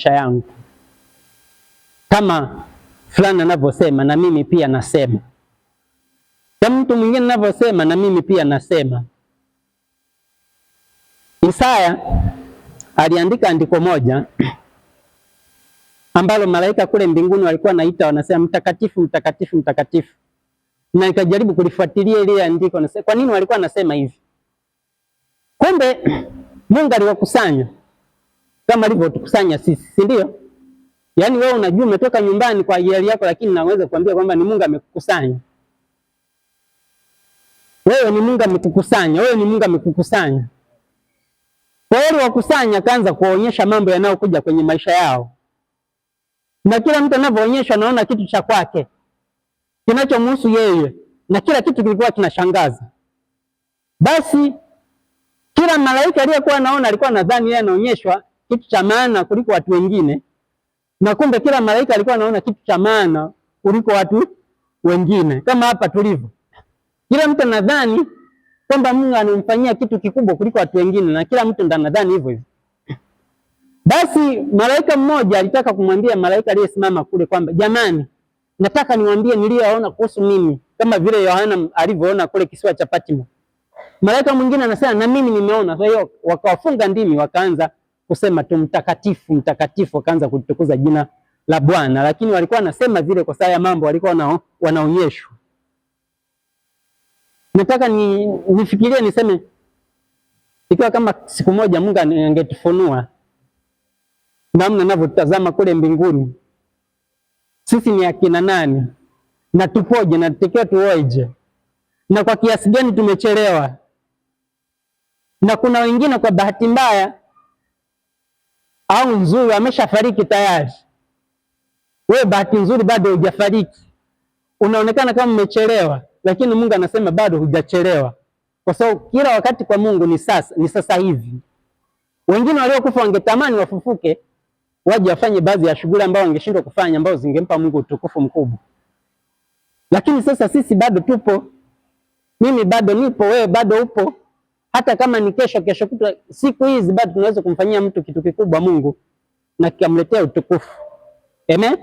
Yangu kama fulani anavyosema, na mimi pia nasema. Kama mtu mwingine anavyosema, na mimi pia nasema. Isaya aliandika andiko moja ambalo malaika kule mbinguni walikuwa naita, wanasema mtakatifu, mtakatifu, mtakatifu. Na nikajaribu kulifuatilia ile andiko, nasema kwa nini walikuwa nasema hivi? Kumbe Mungu aliwakusanya kama alivyotukusanya sisi, si ndio? Yaani wewe unajua umetoka nyumbani kwa ajili yako, lakini naweza kuambia kwamba ni Mungu amekukusanya. Wewe ni Mungu amekukusanya, wewe ni Mungu amekukusanya. Kwa hiyo aliwakusanya, kaanza kuwaonyesha mambo yanayokuja kwenye maisha yao. Na kila mtu anavyoonyeshwa anaona kitu cha kwake kinachomhusu yeye, na kila kitu kilikuwa kinashangaza. Basi kila malaika aliyekuwa anaona alikuwa anadhani yeye anaonyeshwa kitu cha maana kuliko watu wengine, na kumbe kila malaika alikuwa anaona kitu cha maana kuliko watu wengine. Kama hapa tulivyo, kila mtu anadhani kwamba Mungu anamfanyia kitu kikubwa kuliko watu wengine, na kila mtu ndo anadhani hivyo hivyo. Basi malaika mmoja alitaka kumwambia malaika aliyesimama kule kwamba jamani, nataka niwaambie niliyoona kuhusu mimi, kama vile Yohana alivyoona kule kisiwa cha Patmo. Malaika mwingine anasema na mimi nimeona. Kwa hiyo wakawafunga ndimi, wakaanza kusema tu mtakatifu, mtakatifu, wakaanza kutukuza jina la Bwana. Lakini walikuwa wanasema vile kwa sababu ya mambo walikuwa wanaonyeshwa. Nataka nifikirie niseme, ikiwa kama siku moja Mungu angetufunua namna anavyotazama kule mbinguni, sisi ni akina nani na tupoje na tutakiwa tuoje na kwa kiasi gani tumechelewa, na kuna wengine kwa bahati mbaya au nzuri ameshafariki tayari. Wewe bahati nzuri bado hujafariki, unaonekana kama umechelewa, lakini Mungu anasema bado hujachelewa, kwa sababu kila wakati kwa Mungu ni sasa, ni sasa hivi. Wengine waliokufa wangetamani wafufuke waje wafanye baadhi ya shughuli ambayo wangeshindwa kufanya, ambazo zingempa Mungu utukufu mkubwa. Lakini sasa sisi bado tupo, mimi bado nipo, wewe bado upo. Hata kama ni kesho, kesho kutwa, siku hizi bado tunaweza kumfanyia mtu kitu kikubwa Mungu na kikamletea utukufu. Amen.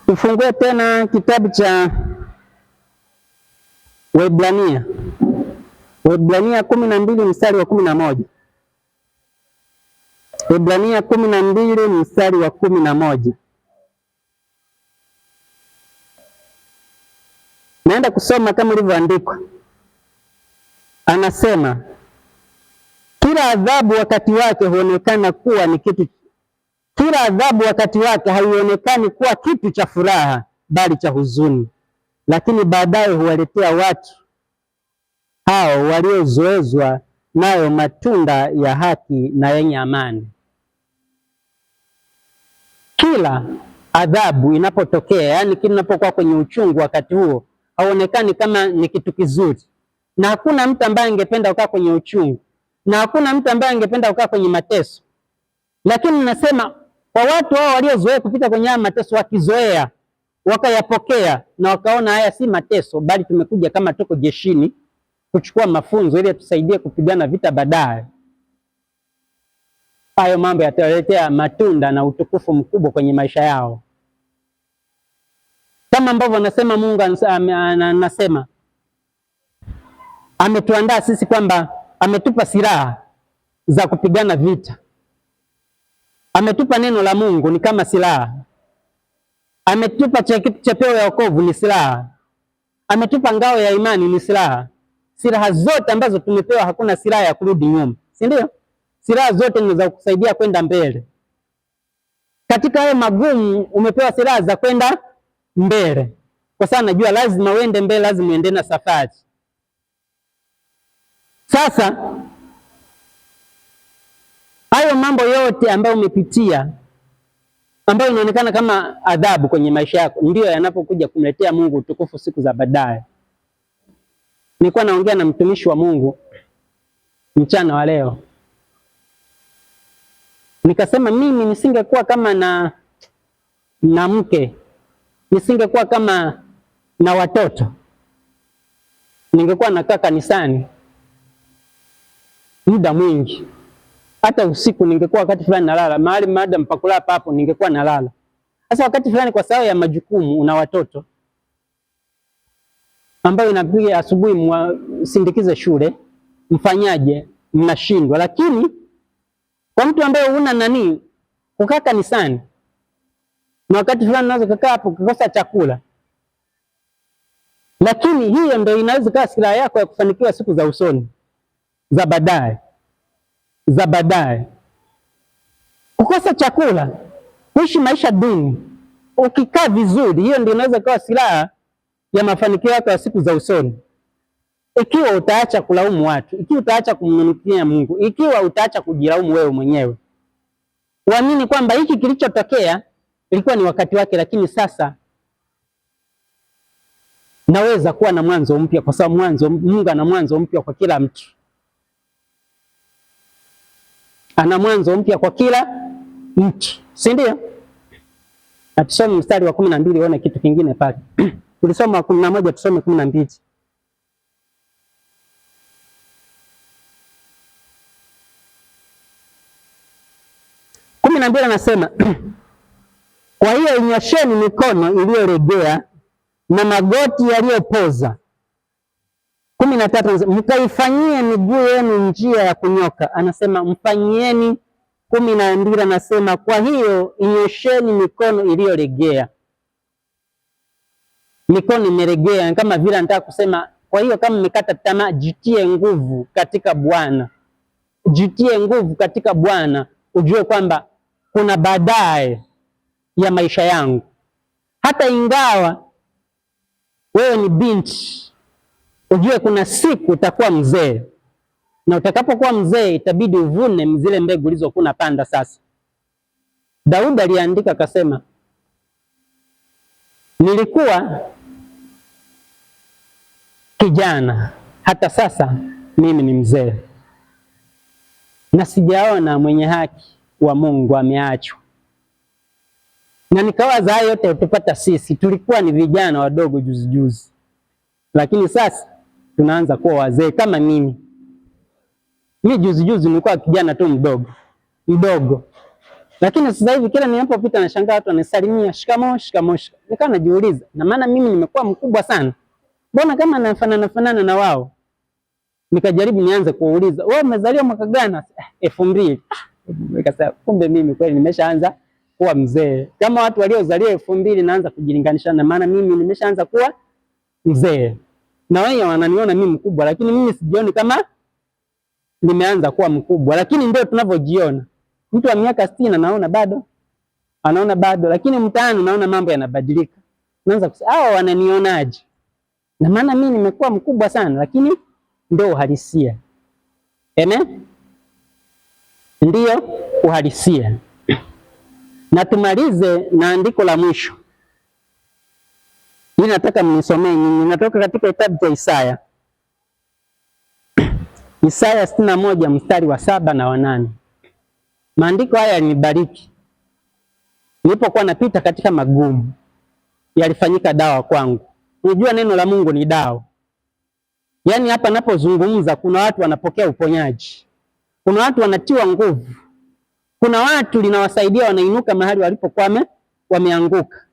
Tufungue tena kitabu cha Waebrania, Waebrania 12 mstari wa 11. Waebrania 12 mstari wa 11. Naenda kusoma kama ilivyoandikwa. Anasema kila adhabu wakati wake huonekana kuwa ni kitu, kila adhabu wakati wake haionekani kuwa kitu cha furaha, bali cha huzuni, lakini baadaye huwaletea watu hao waliozoezwa nayo matunda ya haki na yenye amani. Kila adhabu inapotokea, yaani kila unapokuwa kwenye uchungu wakati huo hauonekani kama ni kitu kizuri, na hakuna mtu ambaye angependa kukaa kwenye uchungu, na hakuna mtu ambaye angependa kukaa kwenye mateso. Lakini nasema kwa watu hao waliozoea kupita kwenye haya mateso, wakizoea wakayapokea na wakaona haya si mateso, bali tumekuja kama tuko jeshini kuchukua mafunzo ili tusaidie kupigana vita baadaye, hayo mambo yataletea matunda na utukufu mkubwa kwenye maisha yao, kama ambavyo anasema Mungu anasema ametuandaa sisi kwamba ametupa silaha za kupigana vita, ametupa neno la Mungu ni kama silaha, ametupa chepeo ya wokovu ni silaha, ametupa ngao ya imani ni silaha. Silaha zote ambazo tumepewa, hakuna silaha ya kurudi nyuma, si ndio? Silaha zote ni za kukusaidia kwenda mbele. Katika hayo magumu umepewa silaha za kwenda mbele, kwa sababu najua lazima uende mbele, lazima uende na safari. Sasa hayo mambo yote ambayo umepitia, ambayo inaonekana kama adhabu kwenye maisha yako, ndiyo yanapokuja kumletea Mungu utukufu siku za baadaye. Nilikuwa naongea na mtumishi wa Mungu mchana wa leo, nikasema mimi nisingekuwa kama na mke, nisingekuwa kama na watoto, ningekuwa nakaa kanisani. Muda mwingi hata usiku ningekuwa wakati fulani nalala mahali madam pakulala hapo, ningekuwa nalala. Sasa wakati fulani kwa sababu ya majukumu, una watoto ambayo inapiga asubuhi mwasindikize shule, mfanyaje? Mnashindwa. Lakini kwa mtu ambaye una nani, kukaa kanisani na wakati fulani unaweza kukaa hapo kukosa chakula, lakini hiyo ndio inaweza kuwa silaha yako ya kufanikiwa siku za usoni za baadaye za baadaye. Kukosa chakula, kuishi maisha duni, ukikaa vizuri, hiyo ndio inaweza kuwa silaha ya mafanikio yako ya siku za usoni, ikiwa utaacha kulaumu watu, ikiwa utaacha kumnung'unikia Mungu, ikiwa utaacha kujilaumu wewe mwenyewe. Uamini kwamba hiki kilichotokea ilikuwa ni wakati wake, lakini sasa naweza kuwa na mwanzo mpya, kwa sababu mwanzo Mungu ana mwanzo mpya kwa kila mtu. Ana mwanzo mpya kwa kila mtu, si ndio? Na tusome mstari wa 12 uone kitu kingine pale. Tulisoma 11, tusome 12. 12 anasema kwa hiyo inyosheni mikono iliyolegea na magoti yaliyopoza. 13 mkaifanyie miguu yenu njia ya kunyoka. Anasema mfanyieni. 12 anasema kwa hiyo inyosheni mikono iliyolegea. Mikono imelegea, kama vile anataka kusema, kwa hiyo kama mmekata tamaa, jitie nguvu katika Bwana, jitie nguvu katika Bwana, ujue kwamba kuna baadaye ya maisha yangu. Hata ingawa wewe ni binti, ujue kuna siku utakuwa mzee, na utakapokuwa mzee itabidi uvune zile mbegu ulizokuwa unapanda sasa. Daudi aliandika akasema, nilikuwa kijana, hata sasa mimi ni mzee, na sijaona mwenye haki wa Mungu ameachwa. Na nikawaza haya yote tupata sisi, tulikuwa ni vijana wadogo juzi juzi, lakini sasa tunaanza kuwa wazee kama mimi. Mimi juzi juzi nilikuwa kijana tu mdogo mdogo, lakini sasa hivi kila ninapopita nashangaa watu wanisalimia shikamoo, shikamoo. Nikawa najiuliza, na maana mimi nimekuwa mkubwa sana, mbona kama nafanana fanana na wao? Nikajaribu nianze kuuliza, wewe umezaliwa mwaka gani? 2000. Nikasema kumbe mimi kweli nimeshaanza kuwa mzee. Kama watu waliozaliwa 2000 naanza kujilinganisha, na maana mimi nimeshaanza kuwa mzee. Na wao wananiona mimi mkubwa, lakini mimi sijioni kama nimeanza kuwa mkubwa, lakini ndio tunavyojiona. Mtu wa miaka 60 anaona bado, anaona bado, lakini mtaani unaona mambo yanabadilika. Naanza kusema hao wananionaje? Na maana mimi nimekuwa mkubwa sana, lakini ndio uhalisia. Amen? Ndio uhalisia. Na tumalize na andiko la mwisho. Mimi nataka mnisomee nyinyi. Natoka katika kitabu cha Isaya. Isaya 61 mstari wa 7 na 8. Maandiko haya yalinibariki. Nilipokuwa napita katika magumu, yalifanyika dawa kwangu. Unajua neno la Mungu ni dawa. Yaani hapa napozungumza kuna watu wanapokea uponyaji. Kuna watu wanatiwa nguvu. Kuna watu linawasaidia wanainuka mahali walipokuwa wameanguka.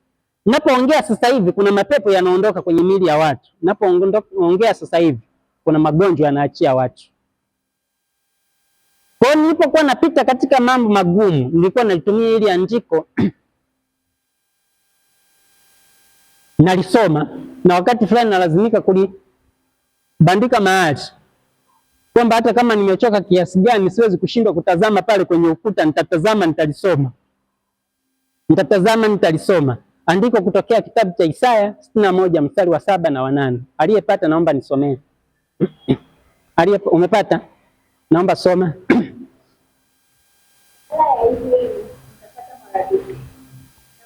Napoongea sasa hivi kuna mapepo yanaondoka kwenye miili ya watu. Napoongea sasa hivi kuna magonjwa yanaachia watu. Kwa hiyo nilipokuwa napita katika mambo magumu, nilikuwa nalitumia ili andiko nalisoma, na wakati fulani nalazimika kulibandika mahali kwamba hata kama nimechoka kiasi gani siwezi kushindwa kutazama pale kwenye ukuta, nitatazama, nitalisoma, nitatazama, nitalisoma. Andiko kutokea kitabu cha Isaya 61 mstari wa 7 na 8. Aliyepata naomba nisomee. Aliye umepata? Naomba soma.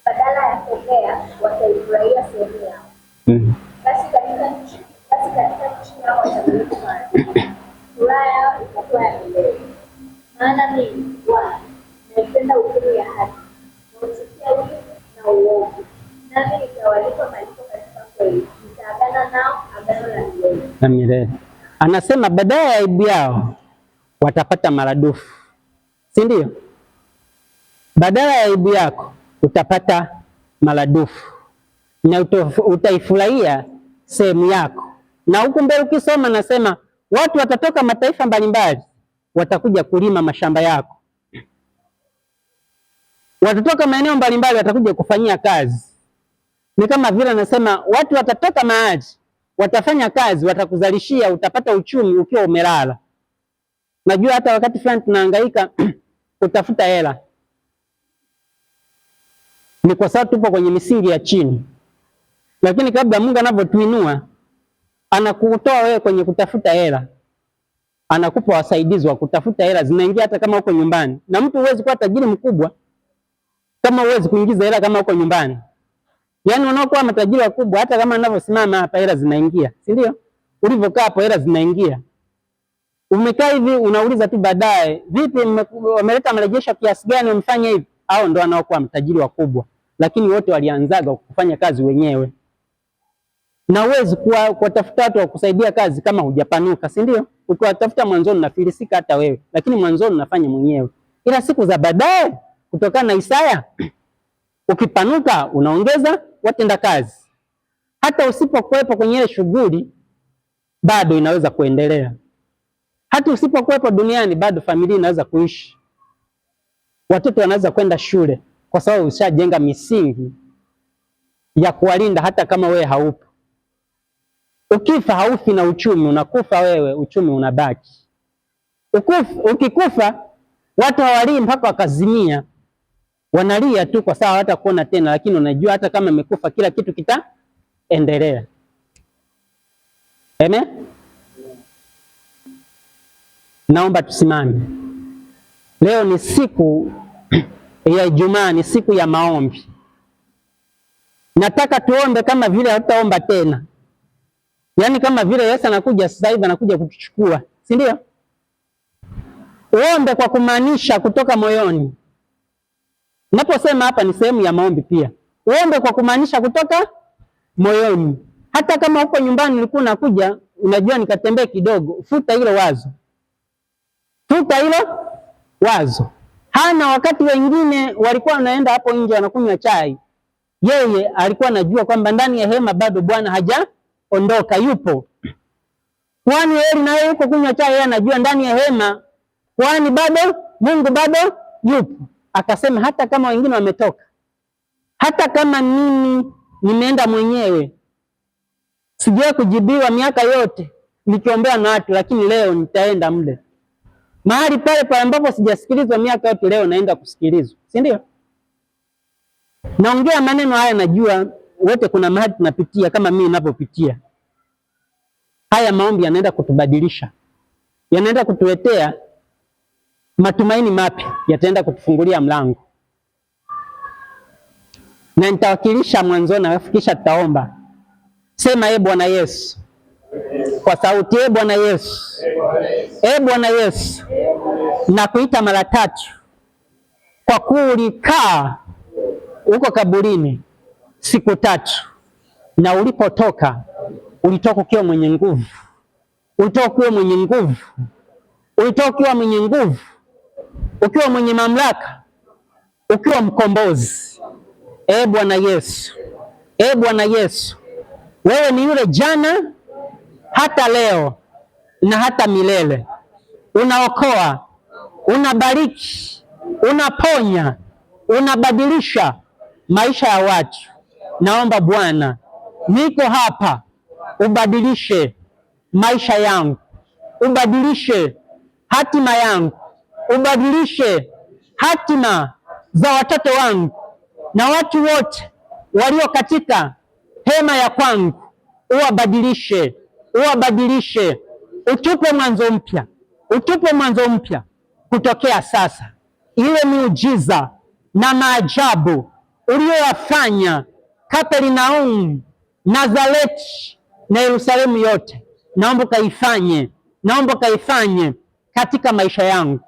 Badala ya fedhea wataifurahia sehemu yao. Basi katika nchi yao watamiliki maradufu. Furaha yao itakuwa ya milele. Maana mimi Bwana naipenda hukumu ya haki, nauchukia wivu na uovu. Nami nitawalipa malipo katika kweli, nitaagana nao agano la milele. Na milele. Anasema badala ya aibu yao watapata maradufu, si ndio? Badala ya aibu yako utapata maradufu na utaifurahia sehemu yako. Na huku mbele ukisoma, nasema watu watatoka mataifa mbalimbali watakuja kulima mashamba yako, watatoka maeneo mbalimbali watakuja kufanyia kazi. Ni kama vile nasema watu watatoka mahali watafanya kazi, watakuzalishia, utapata uchumi ukiwa umelala. Najua hata wakati fulani tunahangaika kutafuta hela, ni kwa sababu tupo kwenye misingi ya chini, lakini kabla Mungu anavyotuinua anakutoa wewe kwenye kutafuta hela, anakupa wasaidizi wa kutafuta hela, zinaingia hata kama uko nyumbani. Na mtu huwezi kuwa tajiri mkubwa kama huwezi kuingiza hela kama uko nyumbani. Yaani wanaokuwa matajiri wakubwa hata kama ninavyosimama hapa hela zinaingia, si ndio? Ulivyokaa hapo hela zinaingia. Umekaa hivi unauliza tu baadaye, vipi wameleta marejesho kiasi gani wamefanya hivi? Hao ndio wanaokuwa matajiri wakubwa. Lakini wote walianzaga kufanya kazi wenyewe. Na huwezi kuwatafuta watu wa kusaidia kazi kama hujapanuka, si ndio? Ukiwatafuta mwanzoni unafilisika hata wewe, lakini mwanzoni unafanya mwenyewe. Ila siku za baadaye kutokana na Isaya ukipanuka unaongeza watenda kazi. Hata usipokuwepo kwenye ile shughuli bado inaweza kuendelea. Hata usipokuwepo duniani bado familia inaweza kuishi. Watoto wanaweza kwenda shule kwa sababu ushajenga misingi ya kuwalinda hata kama wewe haupo. Ukifa haufi na uchumi, unakufa wewe, uchumi unabaki. Ukikufa watu hawalii mpaka wakazimia. Wanalia tu kwa sababu hawatakuona tena, lakini unajua hata kama amekufa kila kitu kitaendelea. Amen. Naomba tusimame. Leo ni siku ya Ijumaa, ni siku ya maombi. Nataka tuombe kama vile hatutaomba tena. Yaani kama vile Yesu anakuja sasa hivi, anakuja kutuchukua, si ndio? Uombe kwa kumaanisha kutoka moyoni. Naposema hapa ni sehemu ya maombi pia. Uombe kwa kumaanisha kutoka moyoni. Hata kama uko nyumbani ulikuwa unakuja, unajua nikatembee kidogo, futa hilo wazo. Futa hilo wazo. Hana wakati wengine walikuwa wanaenda hapo nje wanakunywa chai. Yeye alikuwa anajua kwamba ndani ya hema bado Bwana hajaondoka, yupo. Kwani Eli naye yuko kunywa chai, yeye anajua ndani ya hema kwani bado Mungu bado yupo. Akasema hata kama wengine wametoka, hata kama mimi nimeenda mwenyewe, sijawahi kujibiwa miaka yote nikiombea na watu, lakini leo nitaenda mle mahali pale pale ambapo sijasikilizwa miaka yote, leo naenda kusikilizwa, si ndio? Naongea maneno haya, najua wote kuna mahali tunapitia kama mimi ninavyopitia. Haya maombi yanaenda kutubadilisha, yanaenda kutuletea matumaini mapya, yataenda kutufungulia mlango. Na nitawakilisha mwanzoni, alafu kisha tutaomba. Sema, e Bwana Yesu, kwa sauti, e Bwana Yesu, e Bwana Yesu, nakuita mara tatu, kwa kuwa ulikaa huko kaburini siku tatu, na ulipotoka ulitoka ukiwa mwenye nguvu, ulitoka ukiwa mwenye nguvu, ulitoka ukiwa mwenye nguvu, ukiwa mwenye mamlaka, ukiwa mkombozi. E Bwana Yesu, e Bwana Yesu, wewe ni yule jana hata leo na hata milele. Unaokoa, unabariki, unaponya, unabadilisha maisha ya watu. Naomba Bwana, niko hapa, ubadilishe maisha yangu, ubadilishe hatima yangu, ubadilishe hatima za watoto wangu na watu wote walio katika hema ya kwangu, uwabadilishe, uwabadilishe, utupe mwanzo mpya, utupe mwanzo mpya kutokea sasa. Ile miujiza na maajabu uliyoyafanya Kapernaumu, Nazareti na Yerusalemu yote, naomba kaifanye, naomba kaifanye katika maisha yangu,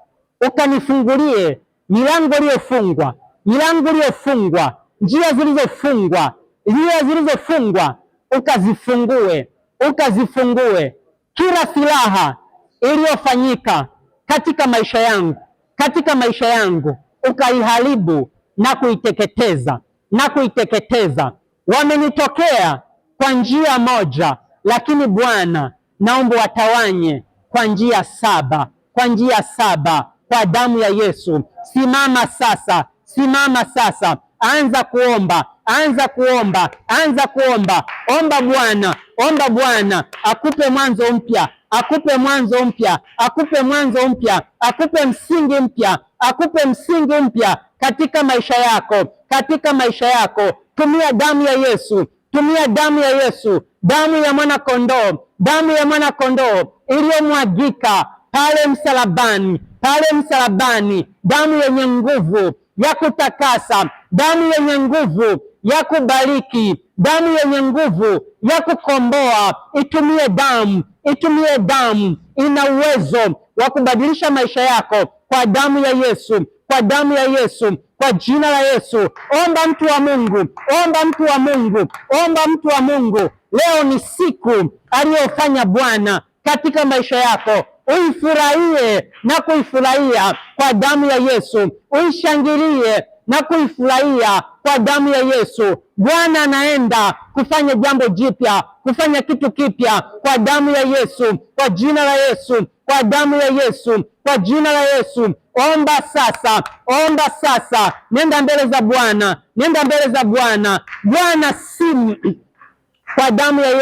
ukanifungulie milango iliyofungwa, milango iliyofungwa, njia zilizofungwa, njia zilizofungwa, ukazifungue, ukazifungue. Kila silaha iliyofanyika katika maisha yangu, katika maisha yangu, ukaiharibu na kuiteketeza na kuiteketeza. Wamenitokea kwa njia moja, lakini Bwana naomba watawanye kwa njia saba, kwa njia saba, kwa damu ya Yesu. Simama sasa, simama sasa, anza kuomba, anza kuomba, anza kuomba. Omba Bwana, omba Bwana akupe mwanzo mpya, akupe mwanzo mpya, akupe mwanzo mpya, akupe msingi mpya, akupe msingi mpya katika maisha yako, katika maisha yako. Tumia damu ya Yesu, tumia damu ya Yesu, damu ya mwana kondoo, damu ya mwana kondoo iliyomwagika pale msalabani, pale msalabani, damu yenye nguvu ya kutakasa, damu yenye nguvu ya kubariki, damu yenye nguvu ya kukomboa. Itumie damu, itumie damu, ina uwezo wa kubadilisha maisha yako kwa damu ya Yesu, kwa damu ya Yesu, kwa jina la Yesu. Omba mtu wa Mungu, omba mtu wa Mungu, omba mtu wa Mungu. Leo ni siku aliyofanya Bwana katika maisha yako, uifurahie na kuifurahia kwa damu ya Yesu, uishangilie na kuifurahia kwa damu ya Yesu. Bwana anaenda kufanya jambo jipya, kufanya kitu kipya kwa damu ya Yesu, kwa jina la Yesu, kwa damu ya Yesu, kwa jina la Yesu. Omba sasa, omba sasa, nenda mbele za Bwana, nenda mbele za Bwana. Bwana si kwa damu ya Yesu.